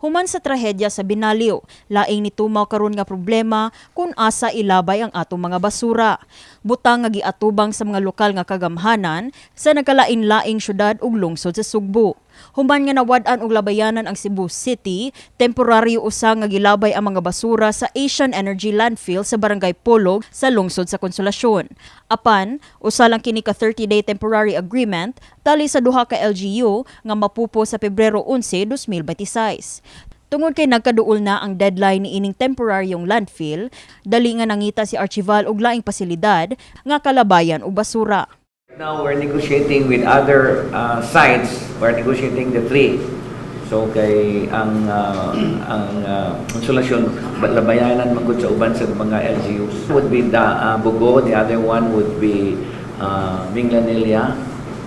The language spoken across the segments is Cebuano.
Human sa trahedya sa Binaliw, laing nitumaw karon nga problema kung asa ilabay ang atong mga basura. Butang nga giatubang sa mga lokal nga kagamhanan sa nagkalain-laing syudad ug lungsod sa Sugbo. Human nga nawad-an og labayanan ang Cebu City, temporaryo usa nga gilabay ang mga basura sa Asian Energy Landfill sa Barangay Polog sa lungsod sa Consolacion. Apan, usa lang kini ka 30-day temporary agreement tali sa duha ka LGU nga mapupo sa Pebrero 11, 2026. Tungod kay nagkaduol na ang deadline ni ining temporaryong landfill, dali nga nangita si Archival og laing pasilidad nga kalabayan og basura. Now we're negotiating with other sites. We're negotiating the three. So kay ang Consolacion labayanan man gud sa uban sa mga LGUs. Would be the Bogo, the other one would be Minglanilla,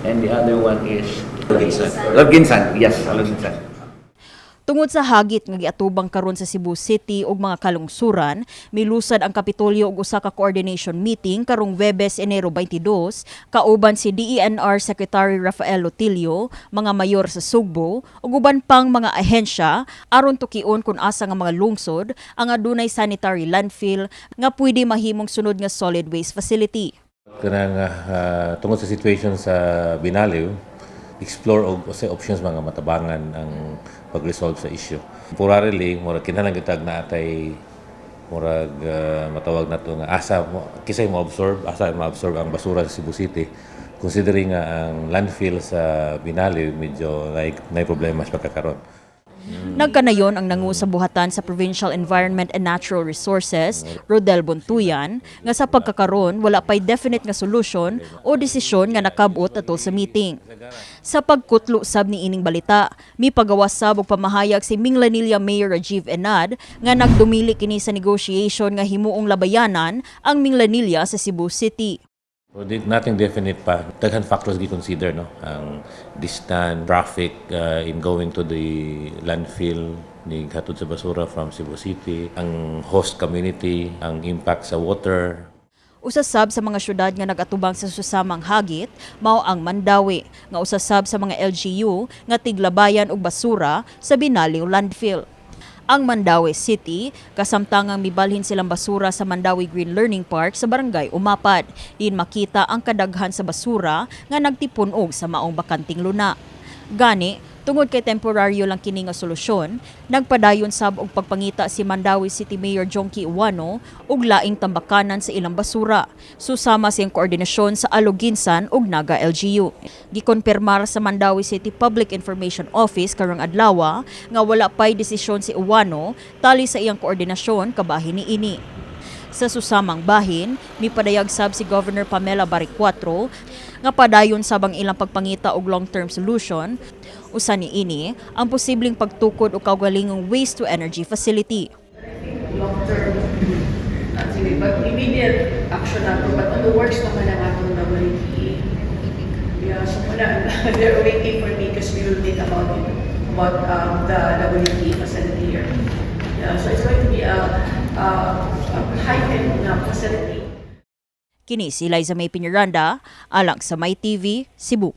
and the other one is Aloginsan. Aloginsan, yes, Aloginsan. Tungod sa hagit nga giatubang karon sa Cebu City ug mga kalungsuran, milusad ang Kapitolyo og usa ka coordination meeting karong Webes, Enero 22, kauban si DENR Secretary Rafael Lotilla, mga mayor sa Sugbo ug uban pang mga ahensya aron tukion kung asa nga mga lungsod ang adunay sanitary landfill nga pwede mahimong sunod nga solid waste facility. Kanang tungod sa situation sa Binaliw, explore og unsay options mga matabangan ang pag-resolve sa issue. Temporarily, murag kinahanglan gyud na atay murag matawag nato nga asa mo kisay mo absorb, asa ma-absorb ang basura sa Cebu City, considering nga ang landfill sa Binaliw medyo nay problema sa pagkakaron. Nagkanayon ang nangu sa buhatan sa Provincial Environment and Natural Resources, Rodel Bontuyan, nga sa pagkakaron wala pa'y definite nga solusyon o desisyon nga nakabot atol sa meeting. Sa pagkutlo sab ni ining balita, mipagawas sab og pamahayag si Minglanilla Mayor Rajiv Enad nga nagdumili kini sa negotiation nga himuong labayanan ang Minglanilla sa Cebu City. So, nothing definite pa. Daghan factors gi-consider, no? Ang distance, traffic in going to the landfill ni hatod sa basura from Cebu City, ang host community, ang impact sa water. Usa sab sa mga syudad nga nagatubang sa susamang hagit mao ang Mandaue, nga usa sab sa mga LGU nga tiglabayan og basura sa Binaliw Landfill. Ang Mandaue City, kasamtangang mibalhin silang basura sa Mandaue Green Learning Park sa Barangay Umapad. Diin makita ang kadaghan sa basura nga nagtipun-og sa maong bakanting luna. Gani, tungod kay temporaryo lang kini nga solusyon, nagpadayon sab og pagpangita si Mandaue City Mayor Jonkie Ouano og laing tambakanan sa ilang basura. Susama siyang koordinasyon sa Aloguinsan ug Naga LGU. Gikonfirmar sa Mandaue City Public Information Office karong adlaw nga wala pa'y desisyon si Ouano tali sa iyang koordinasyon kabahin niini. Sa susamang bahin, mipadayag sab si Governor Pamela Baricuatro nga padayon sab ang ilang pagpangita og long-term solution. Usa ni ini ang posibleng pagtukod og kaugalingong waste to energy facility. Long term, sige, but immediate action nato, but on the works naman ang atong WTE. Yeah, so wala, they're waiting for me because we will meet about it, about the WTE facility here. Yeah, so it's going to be a high-end na facility. Kini si Liza May Piñaranda, alang sa My TV, Cebu.